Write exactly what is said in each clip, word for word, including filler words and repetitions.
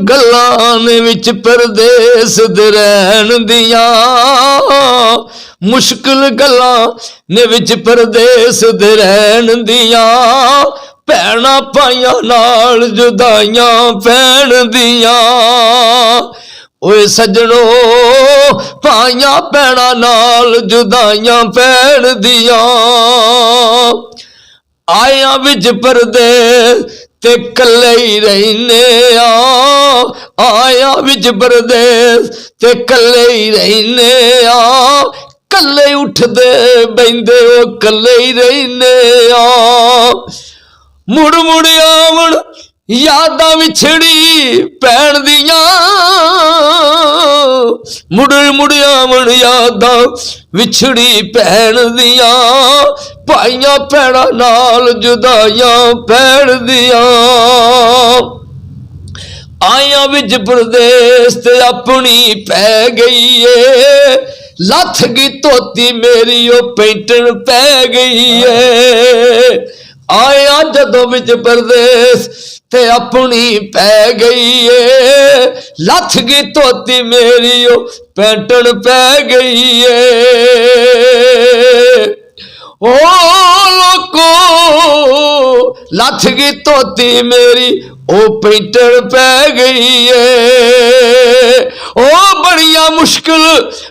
گلاں نے وچ پردیس دے رہن دیاں، مشکل گلاں نے وچ پردیس دے رہن دیاں، بھیناں پائیاں نال جدائیاں پہن دیاں۔ اوئے سجنو، پائیاں بھیناں نال جدائیاں پہن دیاں۔ آیاں وچ پردیس تے کلے ہی رہنے آ، آیاں وچ پردیس تے کلے ہی رہنے آ، کلے اٹھدے بیندے او کلے ہی رہنے آ۔ مڑ مڑ آون یاداں وچھڑی پین دیاں، مڑ مڑ آون یاداں وچھڑی پین دیاں، پائیاں پیڑاں نال جدائیاں پین دیاں۔ آیاں وچ پردیس تے اپنی پہ گئی اے، لتھ گئی توتی میری او پینٹن پہ گئی اے۔ آیا جدوں وچ پردیس تے اپنی پہ گئی اے، لتھ گئی توتی میری او پینٹن پہ گئی اے۔ او لوکو، لتھ گئی توتی میری او پینٹن پہ گئی اے۔ او بڑیاں مشکل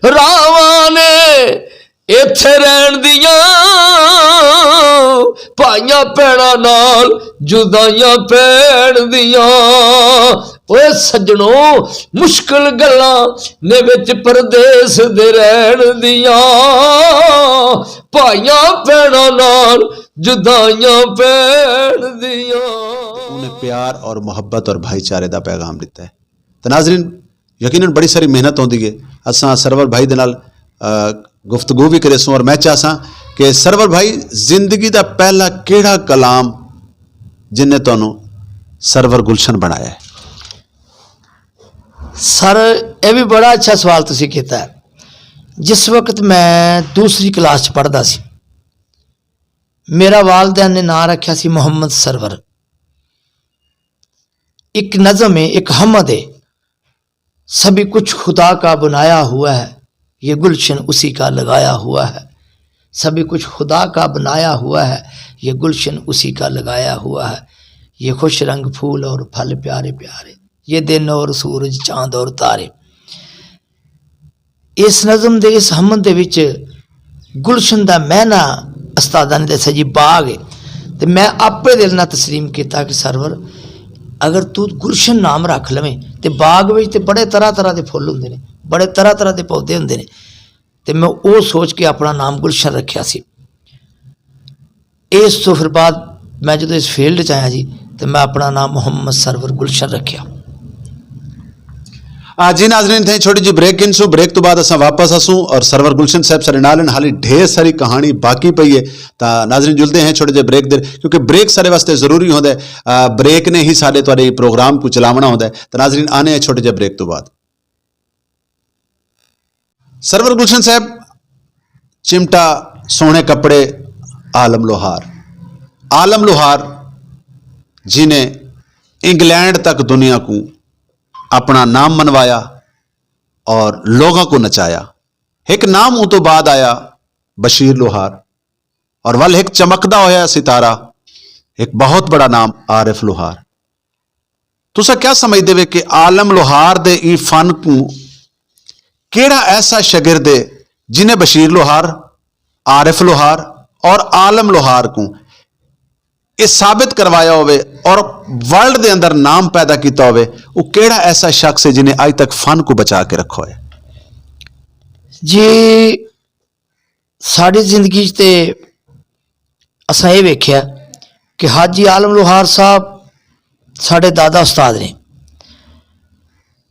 راواں نے ایتھے رہن دیاں، پائیاں پیڑاں نال جدائیاں پین دیاں۔ اوئے سجنو، مشکل گلاں نے وچ پردیس دے رہن دیاں، پائیاں پیڑاں نال جدائیاں پین دیاں۔ انہیں پیار اور محبت اور بھائی چارے دا پیغام دیتا ہے۔ تو ناظرین، یقیناً بڑی ساری محنت ہوندی ہے۔ اساں سرور بھائی دے نال، آ، گفتگو بھی کرے سوں اور میں چاہساں کہ سرور بھائی، زندگی دا پہلا کیڑا کلام جن نے تانوں سرور گلشن بنایا ہے؟ سر، یہ بھی بڑا اچھا سوال تسی کیتا ہے۔ جس وقت میں دوسری کلاس چ پڑھدا سی، میرا والدین نے نام رکھیا سی محمد سرور۔ ایک نظم ہے، ایک حمد ہے، سبھی کچھ خدا کا بنایا ہوا ہے، یہ گلشن اسی کا لگایا ہوا ہے۔ سبھی کچھ خدا کا بنایا ہوا ہے، یہ گلشن اسی کا لگایا ہوا ہے۔ یہ خوش رنگ پھول اور پھل پیارے پیارے، یہ دن اور سورج، چاند اور تارے۔ اس نظم دے، اس حمد دے وچ گلشن دا مینا استاداں نے دسیا جی باغ ہے۔ تے میں آپے دل نال تسلیم کیتا کہ سرور، اگر تو گلشن نام رکھ لویں تے باغ وچ تے بڑے طرح طرح دے پھل ہوندے نے، بڑے طرح طرح دے پودے ہوندے نے۔ تے میں او سوچ کے اپنا نام گلشن رکھیا سی۔ اس تو پھر بعد میں جدوں اس فیلڈ چ آیا جی، تے میں اپنا نام محمد سرور گلشن رکھیا۔ آ، جی ناظرین، تھیں چھوٹی جی بریک گھنسوں، بریک تو بعد اساں واپس آسوں اور سرور گلشن صاحب سارے نال ہیں، حالی ڈھیر ساری کہانی باقی پئی ہے۔ تا ناظرین، جلدے ہیں چھوٹے جے بریک دے، کیونکہ بریک سارے واسطے ضروری ہوندا ہے۔ آ، بریک نے ہی سارے تواڈے پروگرام کو چلاونا ہوندا ہے۔ تا ناظرین، آنے ہیں چھوٹے جے بریک تو بعد۔ سرور گلشن صاحب، چمٹا، سونے کپڑے، عالم لوہار۔ عالم لوہار جنہیں انگلینڈ تک دنیا کو اپنا نام منوایا اور لوگوں کو نچایا۔ ایک نام اوں تو بعد آیا بشیر لوہار، اور ول ایک چمکدا ہویا ستارہ، ایک بہت بڑا نام عارف لوہار۔ تساں کیا سمجھدے وے کہ عالم لوہار دے ای فن کو کیڑا ایسا شاگرد ہے جنہیں بشیر لوہار، عارف لوہار اور عالم لوہار کو یہ ثابت کروایا ہوئے اور ورلڈ دے اندر نام پیدا کیتا ہوئے؟ وہ کیڑا ایسا شخص ہے جنہیں آج تک فن کو بچا کے رکھا ہوئے؟ جی، ساری زندگی چ تے اساں یہ ویکھیا کہ حاجی عالم لوہار صاحب ساڈے دادا استاد نے۔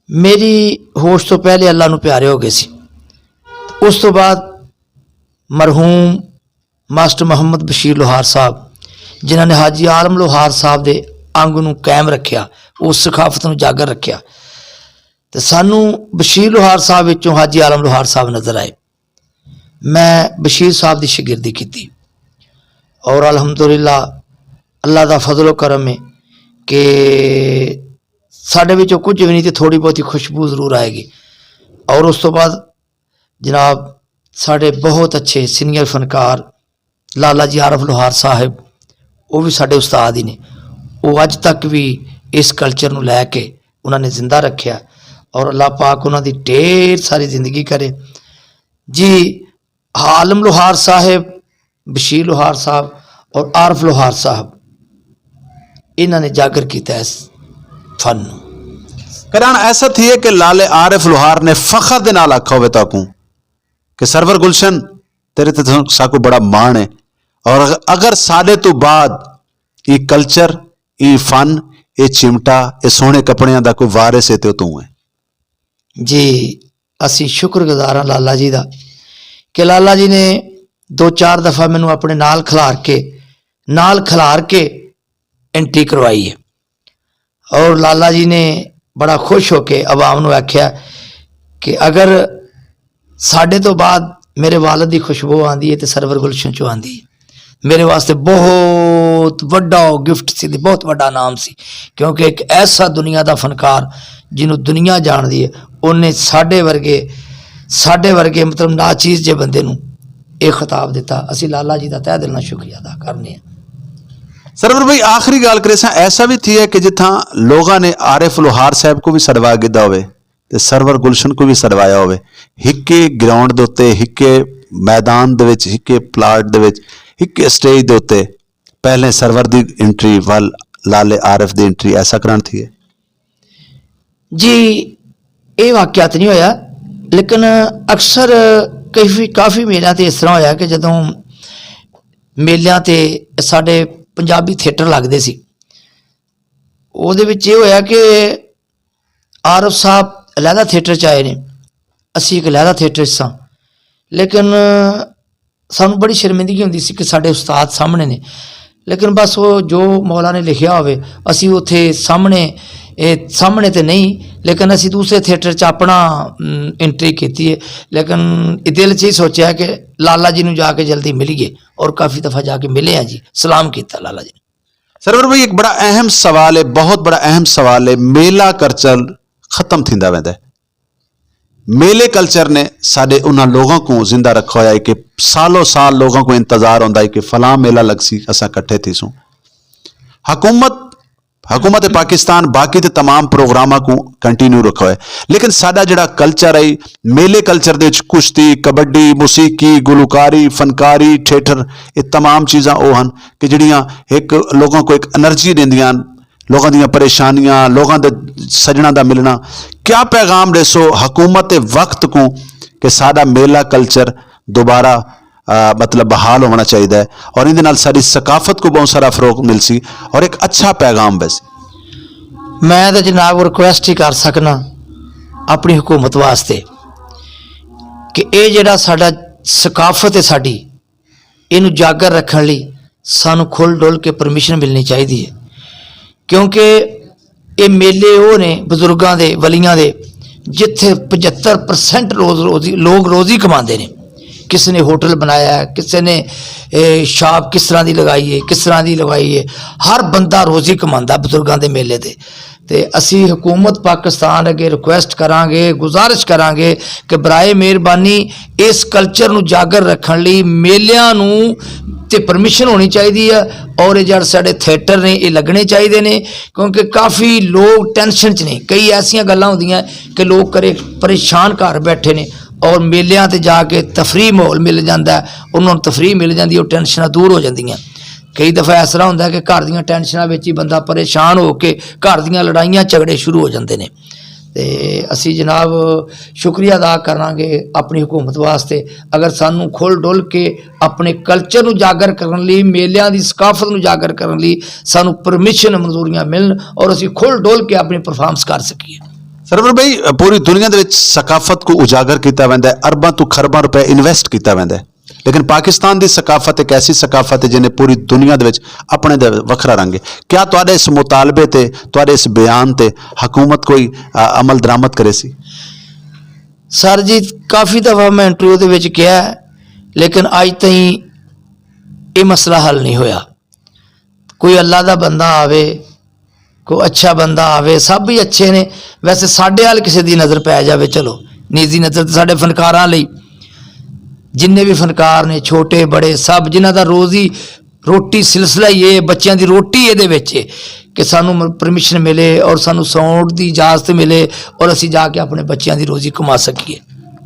میری ہوش تو پہلے اللہ نو پیارے ہو گئے سی۔ اس تو بعد مرحوم ماسٹر محمد بشیر لوہار صاحب، جنہاں نے حاجی عالم لوہار صاحب دے انگ نو قائم رکھیا، اس ثقافت نو جاگر رکھیا، تے سانو بشیر لوہار صاحب وچوں حاجی عالم لوہار صاحب نظر آئے۔ میں بشیر صاحب دی شاگردی کیتی اور الحمدللہ اللہ دا فضل و کرم ہے کہ ساڈے وچوں کچھ وی نئیں تے تھوڑی بہت خوشبو ضرور آئے گی۔ اور اس توں بعد جناب ساڈے بہت اچھے سینئر فنکار لالا جی عارف لوہار صاحب، وہ بھی ساڈے استاد ہی نے۔ وہ اج تک بھی اس کلچر نوں لے کے انہاں نے زندہ رکھیا اور اللہ پاک انہاں دی ڈھیر ساری زندگی کرے۔ جی، عالم لوہار صاحب، بشیر لوہار صاحب اور عارف لوہار صاحب، انہاں نے جاگر کیتا ہے اس فن نوں۔ کران ایسا تھی ہے کہ لال عارف لوہار نے فخر دے نال آکھا ہوئے تاکوں کہ سرور گلشن، تیرے تے ساکو بڑا مان ہے، اور اگ- اگر ساڈے تو بعد یہ کلچر، یہ فن، یہ چمٹا، یہ سوہنے کپڑیاں دا کوئی وارث ہے تے او تو ہے۔ جی، اسی شکر گزار ہاں لالا جی دا کہ لالا جی نے دو چار دفعہ مینوں اپنے نال کھلار کے، نال کھلار کے انٹری کروائی ہے۔ اور لالا جی نے بڑا خوش ہو کے عوام نوں آکھیا کہ اگر ساڈے تو بعد میرے والد دی خوشبو آندی ہے تے سرور گلشن چوں آندی ہے۔ میرے واسطے بہت وڈا او گفٹ سی تے بہت وڈا نام سی، کیونکہ ایک ایسا دنیا دا فنکار جنوں دنیا جاندی ہے، انہیں ساڈے ورگے، ساڈے ورگے مطلب ناچیز جے بندے نوں اے خطاب دتا۔ اسی لالا جی دا تہہ دل نال شکریہ ادا کرنے ہیں۔ سرور بھائی، آخری گل کرے ساں، ایسا بھی تھی ہے کہ جتھاں لوگاں نے عارف لوہار صاحب کو بھی سڈوا گدا ہوئے تے سرور گلشن کو بھی سڈوایا ہوئے، ہکے گراؤنڈ دے اُتے، ہکے میدان دے وچ، ہکے پلاٹ دے وچ، ہکے سٹیج دے اُتے، پہلے سرور دی انٹری ول لال عارف دی انٹری، ایسا کرن تھی ہے؟ جی، اے واقعہ تے نہیں ہویا، لیکن اکثر کافی، کافی میلیاں تے اس طرح ہویا کہ جدوں میلیاں تے ساڈے پنجابی تھیٹر لگدے سی، اودے وچ اے ہویا کہ عارف صاحب علیحدہ تھیٹر چ آئے نے، اسی ایک علیحدہ تھیٹر چ ساں، لیکن سانوں بڑی شرمندگی ہوندی سی کہ ساڈے استاد سامنے نے۔ لیکن بس وہ جو مولا نے لکھیا ہوئے، اسی اتھے سامنے، اے، سامنے تے نہیں، لیکن اسی دوسرے تھیٹر چ اپنا، ام، انٹری کیتی ہے۔ لیکن دل چ ہی سوچیا کہ لالا جی نوں جا کے جلدی ملیے، اور کافی دفعہ جا کے ملے ہیں جی، سلام کیتا لالا جی۔ سرور بھائی، ایک بڑا اہم سوال ہے، بہت بڑا اہم سوال ہے، میلہ کلچر ختم تھیندا ویندا ہے۔ میلے کلچر نے ساڈے انہاں لوگوں کو زندہ رکھا ہوا ہے کہ سالوں سال لوگوں کو انتظار ہوندا ہے کہ فلاں میلہ لگ سی، اساں اکٹھے تھی سوں۔ حکومت، حکومت پاکستان باقی تے تمام پروگراماں کو کنٹینیو رکھا ہوا ہے، لیکن ساڈا جڑا کلچر ہے، میلے کلچر دے وچ کشتی، کبڈی، موسیقی، گلوکاری، فنکاری، تھیٹر، یہ تمام چیزاں او ہن کہ جڑیاں ایک لوگوں کو ایک انرجی دیندیاں ہن، لوگاں دیاں پریشانیاں، لوگاں دے سجناں دا ملنا۔ کیا پیغام دیسو حکومت وقت کو کہ ساڈا میلہ کلچر دوبارہ، آ، مطلب بحال ہونا چاہیدا ہے اور ایندے نال ساڈی ثقافت کو بہت سارا فروغ مل سی اور ایک اچھا پیغام ویسی؟ میں تے جناب ریکویسٹ ہی کر سکنا اپنی حکومت واسطے کہ اے جڑا ساڈا ثقافت ہے ساڈی، اینوں جاگر رکھن لئی سانوں کھل ڈول کے پرمیشن ملنی چاہیدی ہے، کیونکہ اے میلے او نے بزرگاں دے، ولیاں دے، جتھے پچھتر پرسنٹ روز روزی، لوگ روزی کماندے نے۔ کسے نے ہوٹل بنایا ہے، کسے نے، اے، شاپ کس طرح دی لگائی ہے، کس طرح دی لگائی ہے، ہر بندہ روزی کماندا بزرگاں دے میلے تے۔ تے اسی حکومت پاکستان اگے ریکویسٹ کراں گے، گزارش کراں گے کہ برائے مہربانی اس کلچر نوں جاگر رکھن لئی میلیاں نوں تے پرمیشن ہونی چاہیدی ہے، اور یہ جڑے ساڈے تھیٹر نے، یہ لگنے چاہیدے نے، کیونکہ کافی لوگ ٹینشن چ نے۔ کئی ایسیاں گلاں ہوندیاں کہ لوگ کرے پریشان گھر بیٹھے نے، اور میلیاں تے جا کے تفریح ماحول مل جاندا ہے، انہاں نوں تفریح مل جاندی ہے، اور ٹینشناں دور ہو جاندیاں۔ کئی دفعہ اس طرح ہوندا ہے کہ گھر دیاں ٹینشناں وچ ہی بندہ پریشان ہو کے گھر دیاں لڑائیاں جھگڑے شروع ہو جاندے نے۔ تے اسی جناب شکریہ ادا کراں گے اپنی حکومت واسطے، اگر سانوں کھل ڈول کے اپنے کلچر نوں جاگر کرن لئی، میلیاں دی ثقافت نوں جاگر کرن لئی سانوں پرمیشن، منظوریاں ملن اور اسی کھل ڈول کے اپنی پرفارمنس کر سکیے۔ سرور بھائی، پوری دنیا دے وچ ثقافت کو اجاگر کیتا ویندا ہے، ارباں تو خرباں روپے انویسٹ کیتا ویندا ہے، لیکن پاکستان دی ثقافت ایک ایسی ثقافت ہے جنہیں پوری دنیا دے وچ اپنے دے وکھرا رنگ ہے۔ کیا تہاڈے اس مطالبے تے، تہاڈے اس بیان تے حکومت کوئی، آ، عمل درآمد کرے سی؟ سر جی، کافی دفعہ میں انٹرویو دے وچ کہا ہے، لیکن اج تائیں یہ مسئلہ حل نہیں ہویا۔ کوئی اللہ دا بندہ آوے، کوئی اچھا بندہ آوے، سب ہی اچھے نے۔ ویسے ساڈے حال کسے دی نظر پی جاوے، چلو، نیزی نظر تے ساڈے فنکاراں لئی، جنہیں بھی فنکار نے، چھوٹے بڑے سب، جنہاں دا روزی روٹی سلسلہ ہی ہے، بچیاں دی روٹی اے دے وچ ہے کہ سانوں پرمیشن ملے اور سانوں ساؤنڈ دی اجازت ملے اور اسی جا کے اپنے بچیاں دی روزی کما سکیے۔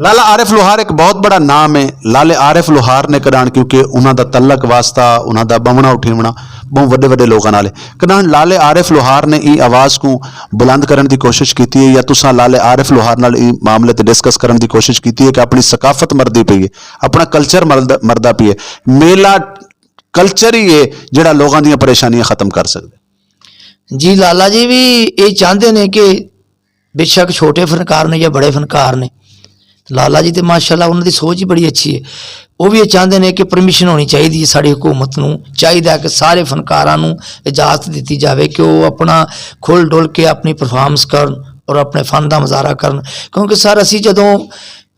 لالا عارف لوہار ایک بہت بڑا نام ہے۔ لالے عارف لوہار نے کڈان، کیونکہ انہاں دا تعلق واسطہ، انہاں دا بمنا اٹھیونا بہت وڈے وڈے لوگاں نال ہے۔ کڈان لالے عارف لوہار نے ای آواز کو بلند کرن دی کوشش کیتی ہے، یا تساں لالے عارف لوہار نال ای معاملے تے ڈسکس کرن دی کوشش کیتی ہے کہ اپنی ثقافت مردی پئی ہے، اپنا کلچر مرد-، مردا پئی ہے؟ میلہ کلچر ہی ہے جڑا لوگاں دیاں پریشانیاں ختم کر سکدے۔ جی، لالا جی بھی یہ چاہتے نے کہ بے شک چھوٹے فنکار نے یا بڑے فنکار نے، لالا جی تے ماشاءاللہ انہاں دی سوچ ہی بڑی اچھی ہے۔ وہ بھی یہ چاہتے نے کہ پرمیشن ہونی چاہیے ساری حکومت نو، چاہیے کہ سارے فنکاراں نو اجازت دتی جاوے کہ وہ اپنا کھل ڈول کے اپنی پرفارمنس کرن اور اپنے فن دا مظاہرہ کرن۔ کیونکہ سر، اسی جدوں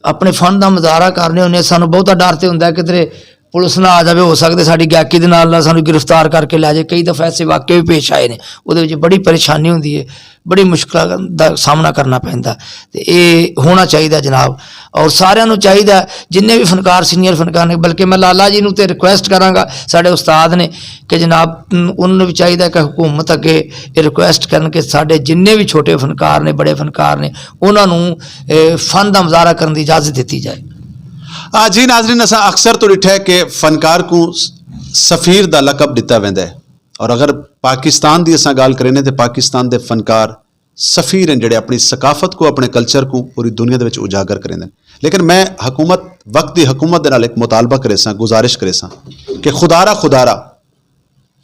اپنے فن دا مظاہرہ کرنے ہونے، سانو بہت ڈر تے ہوندا ہے کدھر پولیس نہ آ جاوے، ہو سکدا ساڈی گائیکی دے نال نال سانو گرفتار کر کے لے جائے۔ کئی دفعہ ایسے واقعے بھی پیش آئے نے، اودے وچ بڑی پریشانی ہوندی ہے، بڑی مشکل دا سامنا کرنا پیندا۔ تے اے ہونا چاہیدا جناب، اور ساریاں نوں چاہیدا، جنہیں بھی فنکار، سینئر فنکار نے، بلکہ میں لالا جی نوں تے ریکویسٹ کراں گا، ساڈے استاد نے، کہ جناب، انہوں نے بھی چاہیدا کہ حکومت اگے یہ ریکویسٹ کرن کہ ساڈے جنہیں بھی چھوٹے فنکار نے، بڑے فنکار نے، انہاں نوں، اے، فن دا مظاہرہ کرن دی اجازت دتی جائے۔ آ، جی ناظرین، اساں اکثر تو ڈٹھا ہے کہ فنکار کو سفیر دا لقب دتا ویندا ہے، اور اگر پاکستان دی اساں گل کریں تے پاکستان دے فنکار سفیر ہیں جڑے اپنی ثقافت کو، اپنے کلچر کو پوری دنیا دے وچ اجاگر کریں۔ لیکن میں حکومت، وقت دی حکومت دے نال ایک مطالبہ کرے ساں، گزارش کرے ساں کہ خدارا، خدارا،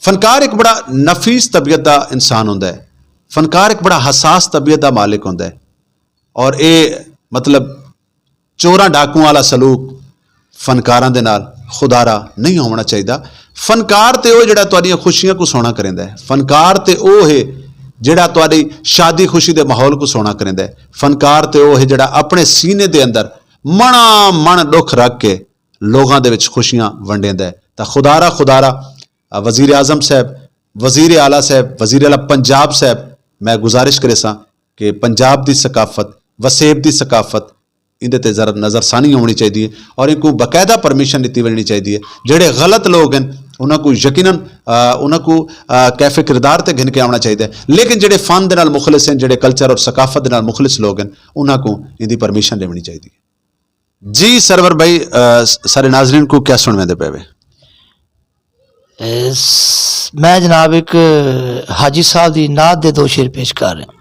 فنکار ایک بڑا نفیس طبیعت دا انسان ہوندا ہے، فنکار ایک بڑا حساس طبیعت دا مالک ہوندا ہے، اور اے، مطلب، چوراں ڈاکواں والا سلوک فنکاراں دے نال خدارا نہیں ہونا چاہیدا۔ فنکار تے او جڑا تہاڈیاں خوشیاں کو سونا کریندا ہے، فنکار تے او ہے جڑا تہاڈی شادی خوشی دے ماحول کو سونا کریندا ہے، فنکار تے او ہے جڑا اپنے سینے دے اندر منا من دکھ رکھ کے لوگاں دے وچ خوشیاں ونڈیندا ہے۔ تاں خدارا، خدارا، آ، وزیر اعظم صاحب، وزیر اعلیٰ صاحب، وزیر اعلیٰ پنجاب صاحب، میں گزارش کرے ساں کہ پنجاب دی ثقافت، وسیب دی ثقافت، اندے تے ذرا نظر ثانی ہونی چاہیے اور ان کو باقاعدہ پرمیشن دتی ونجنی چاہیے۔ جڑے غلط لوگ ہیں، انہاں کو یقیناً، آ، انہاں کو، آ، کیف کردار تے گھن کے آونا چاہیے، لیکن جڑے فن دے نال مخلص ہیں، جڑے کلچر اور ثقافت دے نال مخلص لوگ ہیں، انہاں کو ان دی پرمیشن لیونی چاہیے۔ جی سرور بھائی، آ، سارے ناظرین کو کیا سنویں دے پے وے؟ اس، میں جناب ایک حاجی صاحب دی نعت دے دو شعر پیش کر رہے ہیں۔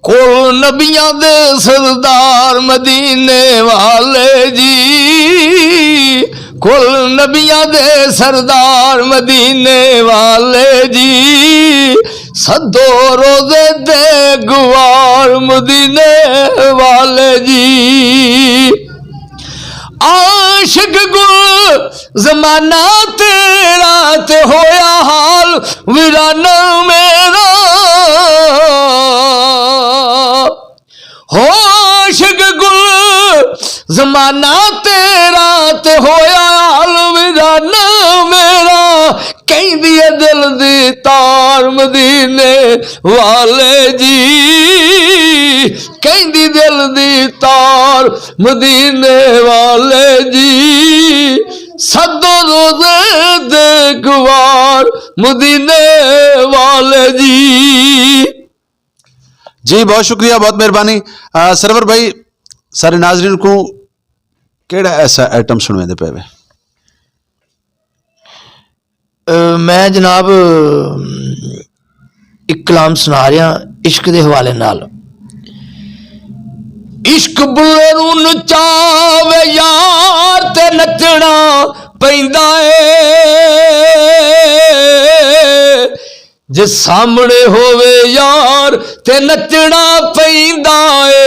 کل نبیاں دے سردار مدینے والے جی، کل نبیاں دے سردار مدینے والے جی، سدو روزے دے گوار مدینے والے جی۔ عاشق گل زمانہ تیرا تے ہویا حال ویرانہ میرا۔ ہو عاشق گل زمانہ تیرا تے ہویا حال ویرانہ میرا۔ کہیں دی دل دی تار مدینے والے جی، کہیں دی دل دی تار مدینے والے جی، سدو روزے دے گوار مدینے والے جی۔ جی، بہت شکریہ، بہت مہربانی۔ آ، سرور بھائی، سارے ناظرین کو کیڑا ایسا آئٹم سنویں دے پے وے؟ اے، میں جناب، اک کلام سنا رہا عشق دے حوالے نال۔ عشق بلے نوں نچاوے یار تے نچنا پیندا اے، جے سامنے ہووے یار تے نچنا پیندا اے،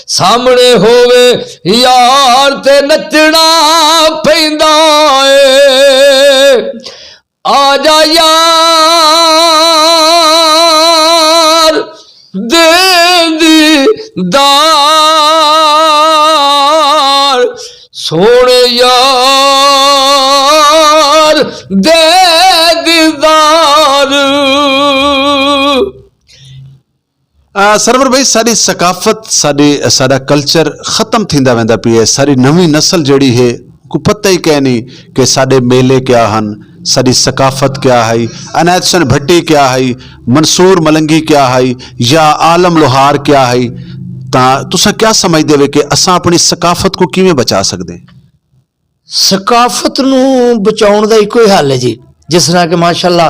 سامنے ہووے یار تے نچنا پیندا اے۔ آ جا یار، دے دیدار، سونے یار، دے آ، سرور بھائی، ساری ثقافت، ساری، سارا کلچر ختم تھیندا ویندا پیا ہے۔ ساری نویں نسل جڑی ہے، کو پتہ ہی کہہ نہیں کہ سارے میلے کیا ہن، ساری ثقافت کیا ہے، انیت سن بھٹی کیا ہے، منصور ملنگی کیا ہے، یا عالم لوہار کیا ہے۔ تاں تساں کیا سمجھدے وے کہ اساں اپنی ثقافت کو کیویں بچا سکدے ہیں؟ ثقافت نوں بچاؤن دا ایکو ہی حل ہے جی۔ جس طرح کہ ماشاءاللہ،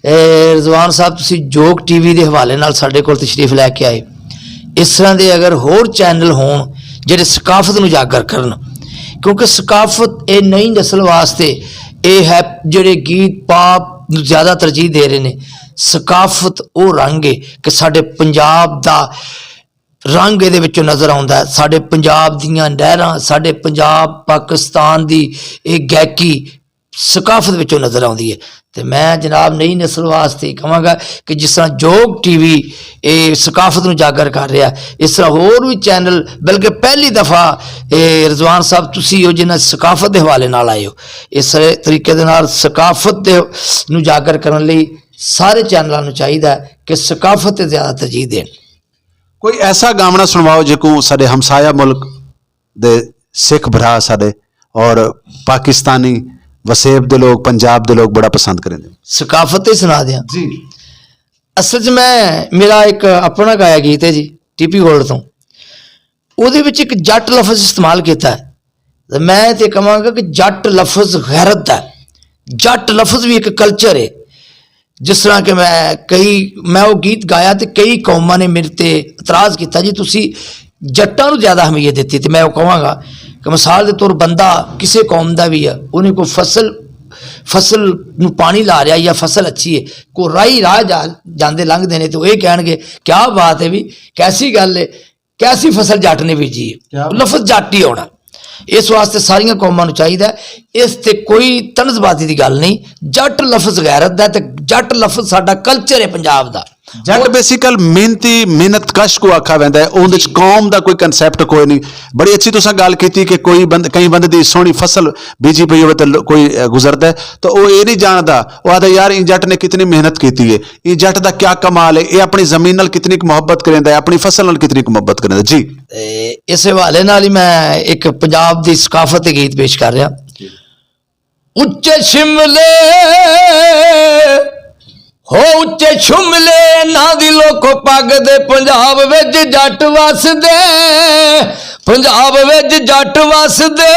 اے، رضوان صاحب، تسی جوگ ٹی وی دے حوالے نال ساڈے کول تشریف لے کے آئے، اس طرح دے اگر ہور چینل ہون جڑے ثقافت نوں اجاگر کرن، کیونکہ ثقافت اے نئی نسل واسطے اے ہے، جڑے گیت پاپ نوں زیادہ ترجیح دے رہے نے۔ ثقافت او رنگ ہے کہ ساڈے پنجاب دا رنگ ایہدے وچوں نظر آوندا ہے، ساڈے پنجاب دیاں نہراں، ساڈے پنجاب پاکستان دی ایک گائکی ثقافت وچوں نظر آوندی ہے۔ تے میں جناب نئی نسل واسطے کہاں گا کہ جس طرح جوگ ٹی وی اے ثقافت نوں جاگر کر رہا، اس طرح ہور وی چینل، بلکہ پہلی دفعہ اے رضوان صاحب تسی ہو جنہاں ثقافت دے حوالے نال آئے ہو، اس طریقے دے نال ثقافت دے نوں جاگر کرن لئی سارے چینلاں نوں چاہیدا ہے کہ ثقافت تے زیادہ ترجیح دین۔ کوئی ایسا گاونا سنواؤ جے کو ساڈے ہمسایہ ملک دے سکھ بھرا ساڈے اور پاکستانی وسیب دے لوگ، پنجاب دے لوگ بڑا پسند کریں دے۔ ثقافت ہی سنا دیاں۔ جی۔ اصل چ میں، میرا ایک اپنا گایا گیت ہے جی، ٹی پی گولڈ تو، اودے وچ ایک جٹ لفظ استعمال کیتا ہے۔ تے میں تے کہاں گا کہ جٹ لفظ غیرت دا ہے۔ جٹ لفظ بھی ایک کلچر ہے۔ جس طرح کہ میں کئی، میں وہ گیت گایا تے کئی قوماں نے میرے تے اعتراض کیتا جی، تسی جٹاں نوں زیادہ اہمیت دتی۔ تے میں وہ کہاں گا کہ مثال دے طور بندہ کسے قوم دا بھی ہے، انہیں کو فصل، فصل نوں پانی لا رہا یا فصل اچھی ہے، کو راہی راہ جا، جاندے لنگھ دینے تے وہ یہ کہن گے، "کیا بات ہے بھی، کیسی گل ہے۔" کیسی فصل جٹ نے بیجی ہے؟ کیا؟ لفظ جٹ ہی ہونا۔ اس واسطے ساریاں قوماں نوں چاہیدا ہے، اس تے کوئی طنز بازی دی گل نہیں۔ جٹ لفظ غیرت دا ہے تے جٹ لفظ ساڈا کلچر ہے پنجاب دا۔ جٹ بیسیکل محنتی، محنت کش کو آکھا ویندا ہے، اون وچ قوم دا کوئی کنسپٹ کوئی نہیں۔ بڑی اچھی تساں گل کیتی کہ کوئی بند، کئی بندے دی سوہنی فصل بیجی پئی ہوئے تے لو-، کوئی، اے، گزردا ہے، تو او اے نہیں جاندا، او آہدا، "یار، ایں جٹ نے کتنی محنت کیتی ہے۔" اے جٹ دا کیا کمال ہے، اے اپنی زمین نال کتنی کُ محبت کریندا ہے، اپنی فصل نال کتنی کُ محبت کریندا ہے۔ جی۔ تے اس حوالے نال ہی میں ایک پنجاب دی ثقافت دے گیت پیش کر رہا۔ اچے شملے، ہو اچے شملے ناں دی لوکو پگ دے، پنجاب وچ جٹ وسدے، پنجاب وچ جٹ وسدے۔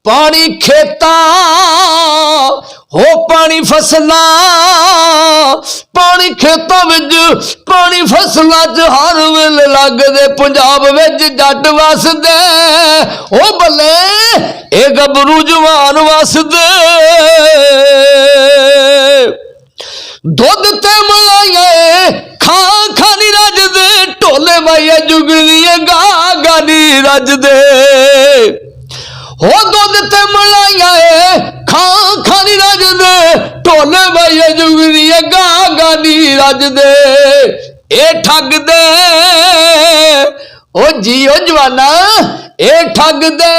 پانی کھیتاں، ہو پانی فصلاں، پانی کھیتاں وچ، پانی فصلاں چ ہر ویلے لگدے۔ پنجاب وچ جٹ وسدے، او بلے اے گبرو جوان وسدے۔ دودھ تے ملائیاں اے، کھاں کھاں نہیں رجدے، ٹولے مائیے جگنی اے، گا گا نہیں رجدے۔ ہو دودھ تے ملائیاں اے، کھاں کھاں نہیں رجدے، ٹولے مائیے جگنی اے، گا گا نہیں رجدے۔ اے ٹھگ دے، او جی او جوانا، اے ٹھگ دے،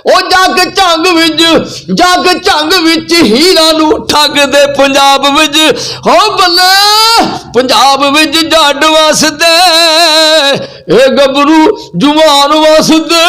او جگ جھنگ وچ، جگ جھنگ وچ ہیرا نو ٹھگ دے پنجاب وچ۔ ہو بلے، پنجاب وچ جڈ وسدے، اے گبرو جوان وسدے۔